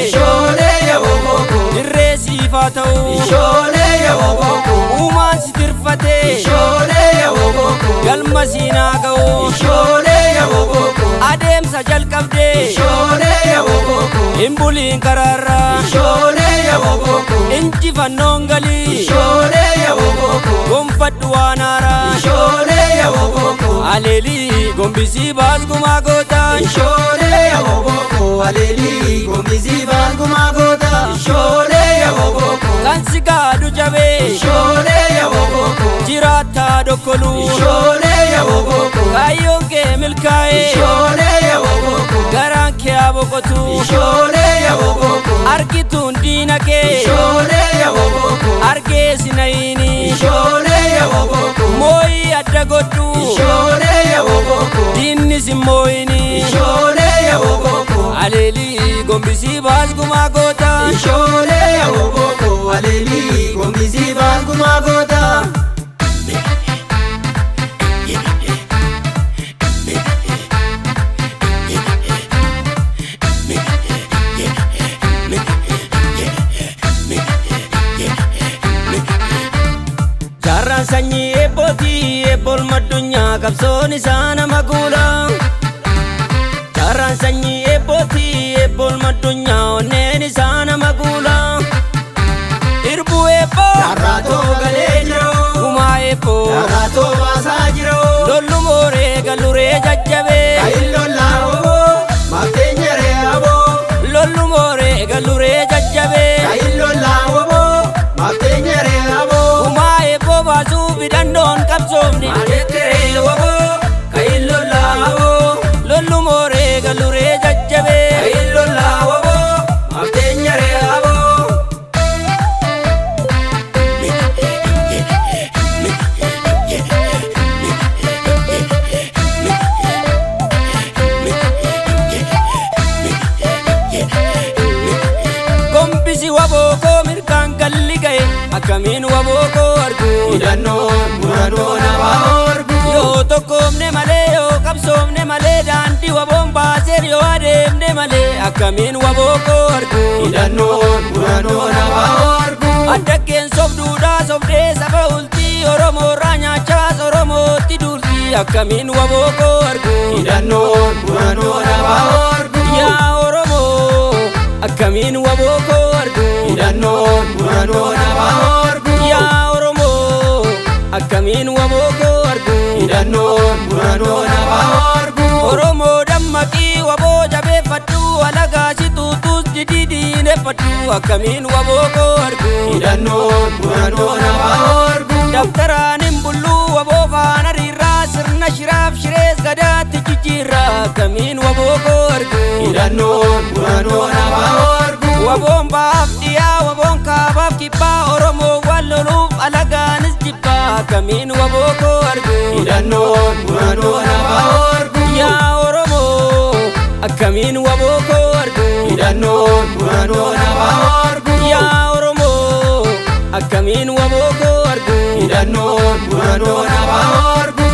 Ishoolee yaa wobooko. Dirree siifaa ta'u. Ishoolee yaa wobooko. Uumaan si tirfatee. Ishoolee yaa wobooko. Galma siinaa ga'u. Ishoolee yaa wobooko. Adeemsa jalqabdee. Ishoolee yaa wobooko. Hin buliin karaarraa. Ishoolee yaa wobooko. Injifannoon galii. Ishoolee yaa wobooko. Gonfadhu waan haaraa. Ishoolee yaa wobooko. Aleelii gombisii baas gumaa goota. Ishoolee yaa wobooko. Aleelii gombisii baas gumaa goota. Ishoolee yaa wobooko. Kan si gaadu jabee. Ishoolee yaa wobooko. Jiraattaa dhokkoluu. Ishoolee yaa wobooko. Kaayyoon kee milkaa'ee. Ishoolee yaa wobooko. Garaan kee haa boqotu. Ishoolee yaa wobooko. Argituun diina kee. Ishoolee yaa wobooko. Argee si nayiini. Ishoolee yaa wobooko. Mooyii adda godhu. Ishoolee yaa wobooko. Diinni si mooyini. Ishoolee yaa wobooko. Aleelii gombisii baas gumaa goota. Ishoolee yaa wobooko. Aleelii gombisii baas gumaa goota. Jaarraan sanyii eebbootii eebboon addunyaa qabsoon isaa nama guula. Jaarraan sanyii eebbootii eebboon addunyaa onneen isaa nama guula. Irbuu eebboo. Jaarraa galee jiru. Gumaa eebboo. Jaarraa baasaa jiru. Lollu mooree galuree jajjabee. Kayin lollaa woboo. Mafteenyeree aboo. Lollu mooree galuree jajjabee. Kayin lollaa woboo. Mafteenyeree aboo. Gumaa eebboo baasuuf hidhannoon qabsoomne. Maalittiree woboo. Kayin lollaa woboo. Lollu mooree galuree jajjabee. Kayin lollaa woboo. Mafteenyeree aboo. Gombisi wabookoo mirgaan galli ga'e akkamiin wabookoo argu. Hidhannoon murannoon abaa argu. Yoo tokkoomne malee yoo qabsoomne malee daandii waboon baaseer yoo adeemne malee akkamiin wabookoo argu. Hidhannoon murannoon abaa argu. Addaggeen sobduudhaa sobdee saba ultii Oromoorraa nyaachaas Oromootti duultii akkamiin wabookoo argu. Hidhannoon murannoon abaa argu. Yaa Oromoo akkamiin wabookoo argu. Hidhannoon murannoon abaa argu. Yaa Oromoo akkamiin wabookoo argu. Hidhannoon murannoon abaa argu. Oromoo dammaqii waboo jabeeffadhu alagaa si tuutus didii diineffadhu akkamiin wabookoo argu. Hidhannoon murannoon abaa argu. Dabtaraan hin bulluu waboo faana riirraa sirna shiraaf shirees gadaatti jijjiirraa akkamiin wabookoo argu. Hidhannoon murannoon abaa argu. Waboon baaf dhiyaa waboon kaabaaf kibbaa Oromoo wal loluuf alagaanis jibbaa akkamiin wabookoo argu. Hidhannoon murannoon abaa argu. Yaa Oromoo akkamiin wabookoo argu. Hidhannoon murannoon abaa argu. Yaa Oromoo akkamiin wabookoo argu. Hidhannoon murannoon abaa argu.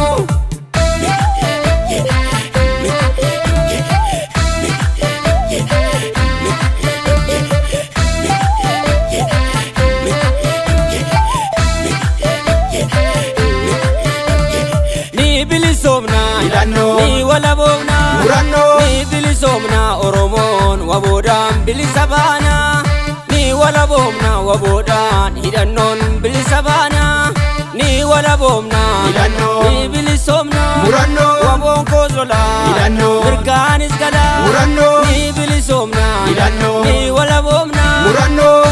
Ni bilisoomna. Hidhannoo. Ni walaboomna. Murannoo. Ni bilisoomna Oromoon waboodhaan bilisa baana. Ni walaboomna waboodhaan hidhannoon bilisa baana. Ni walaboomna. Hidhannoo. Ni bilisoomna. Murannoo. Waboon koosola. Hidhannoo. Mirgaanis gala. Murannoo. Ni bilisoomna. Hidhannoo. Ni walaboomna. Murannoo.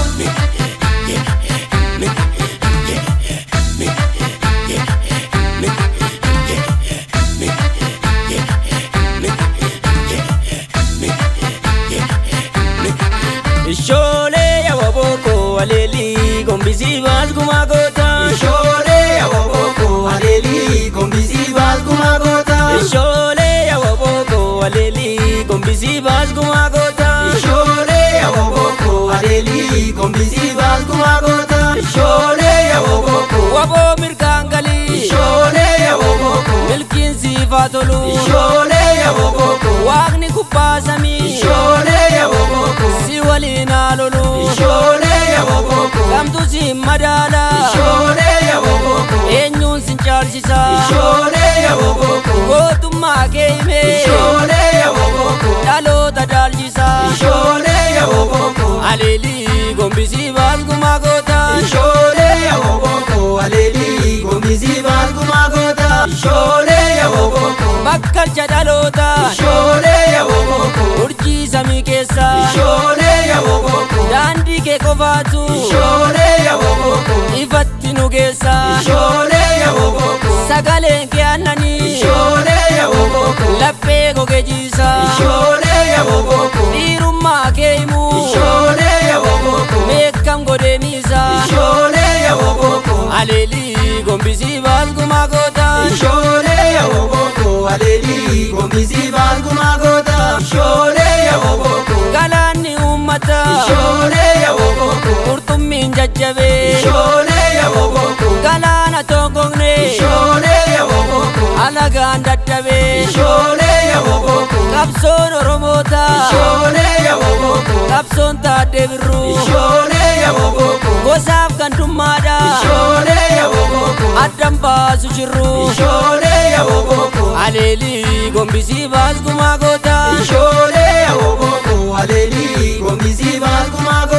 Ishoolee yaa wabookoo aleelii gombisii baas gumaa goota. Ishoolee yaa wobooko. Aleelii gombisii baas gumaa goota. Ishoolee yaa wabookoo aleelii gombisii baas gumaa goota. Ishoolee yaa wobooko. Aleelii gombisii baas gumaa goota. Ishoolee yaa wobooko. Waboo mirgaan galii. Ishoolee yaa wobooko. Milkiin siifaa tolu. Ishoolee yaa wobooko. Waaqni kubbaa samii. Ishoolee yaa wobooko. Si waliin ceesisa. Ishoolee yaaboo Gootummaa kee himee Ishoolee yaaboo dhaloota dhaalchisa. Ishoolee yaaboo Aleelii gombisii baasgumaa goota. Ishoolee yaaboo aleelii gombisii baasgumaa goota. Ishoolee yaaboo Bakkalcha dhaloota. Ishoolee yaaboo Urjii samii keessa. Ishoolee yaaboo Daandii kee qofaatu Ishoolee yaaboo ifatti nu geessa. Ishoolee yaaboo Sagaleen kee aannanii Ishoolee yaaboo laphee gogee jiisa. Ishoolee yaaboo Dhiirummaa kee himuu Ishoolee yaaboo meeqam godhee miisa. Ishoolee yaaboo Aleelii gombisii baasgumaa goota. Ishoolee yaaboo aleelii gombisii baasgumaa goota. Ishoolee yaaboo Galaanni uummata Ishoolee yaaboo qurxummiin jajjabee Ishoolee yaaboo galaana tongogne Ishoolee yaaboo alagaan dadhabee Ishoolee yaaboo qabsoon Oromoota Ishoolee yaaboo qabsoon taaddee birruu Ishoolee yaaboo gosaaf gandummaadha Ishoolee yaaboo addan baasu jirru. Ishoolee yaaboo Aleelii gombisii baasgumaa goota. Ishoolee yaaboo aleelii gombisii baasgumaa goota.